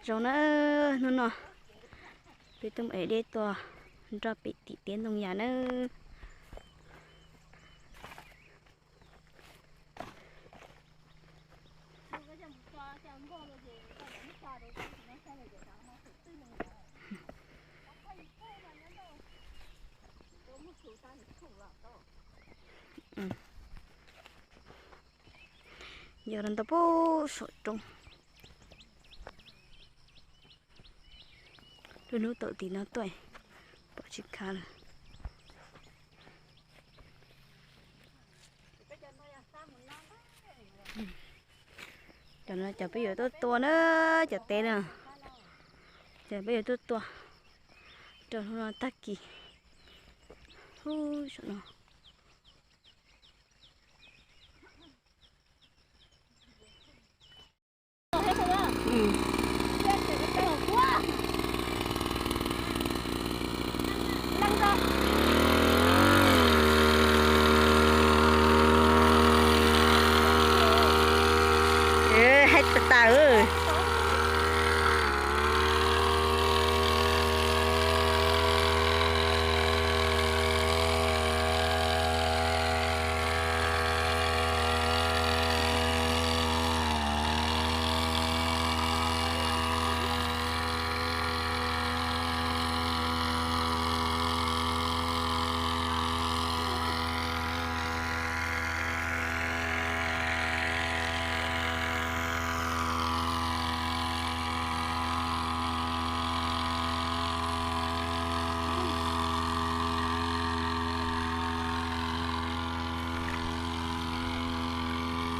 Zoo na, hnub no peb tuaj mus ev dej tuaj nroj pem tim tiaj ntoo yas na. Yog los ntau pub saum roob. Lub hnub tom tim no tuaj pom tsis khav lawm. Cov no cov peb yuav tuaj tua na, cov teb na. Cov peb yuav tuaj tua rau hnub no tag kis. Ub, saum no. Haib tas tas.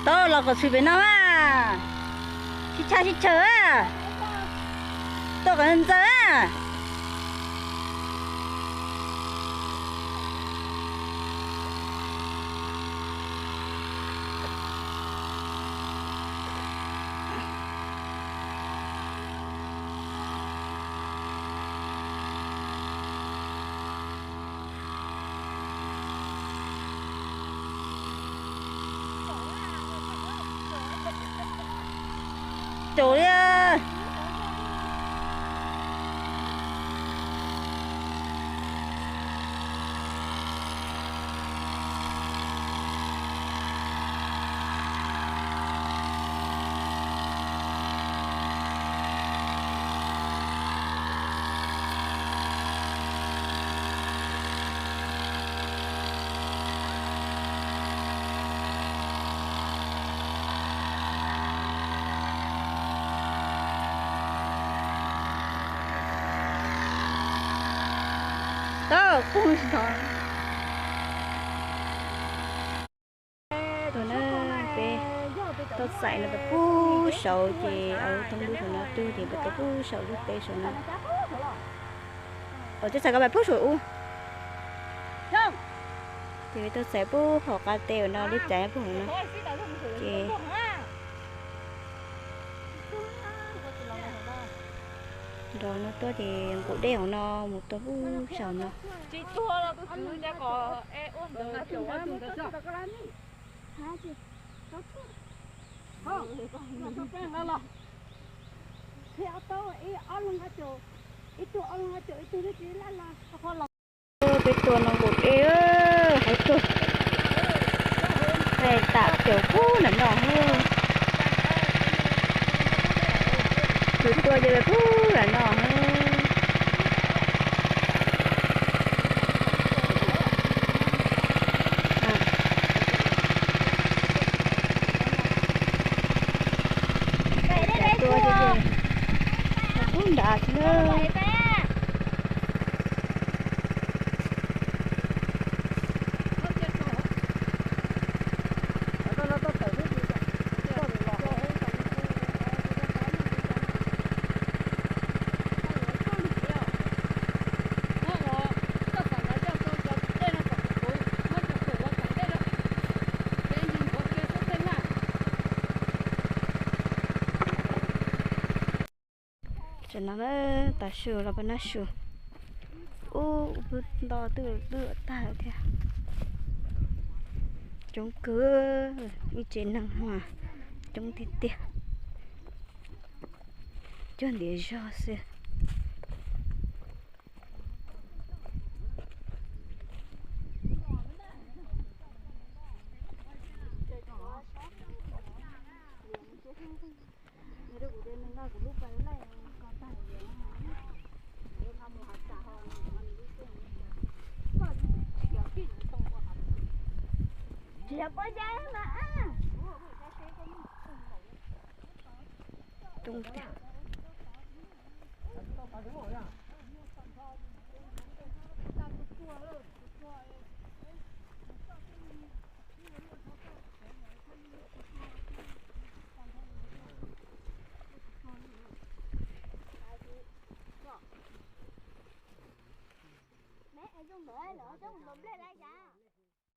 Tau los kom tshwm pem no a. Sib tshaj sib tsawg a. Tuaj kom ntxaws a. Caum li. Tau, pum tsis tau. Tus na, peb tuaj txais no pem pub saud ces au thoob lub saum no twg ces peb tuaj pub saum lub teb saum no. Au, tuaj txais ko pem pub saum ub. Ces peb tuaj txais pub hauv qab teb no, lub cav pub hauv no. Ces nrog no tuaj ces nqus dej hauv no mus tua pub saum no. Peb tua no nqus dej, hais tua, tam caum pub ntawm no. Tus tua ces pub ntawm no. Tua ces pub nrad xwb na. Tam no tav su los peb noj su. Ub, lub ntoj twb lwj tag thiab. Coob kawg, ib tsev neeg mas coob tiag tiag. cuag ntiav zog xwb. Tsis yog pob zeb mas. Too tiag.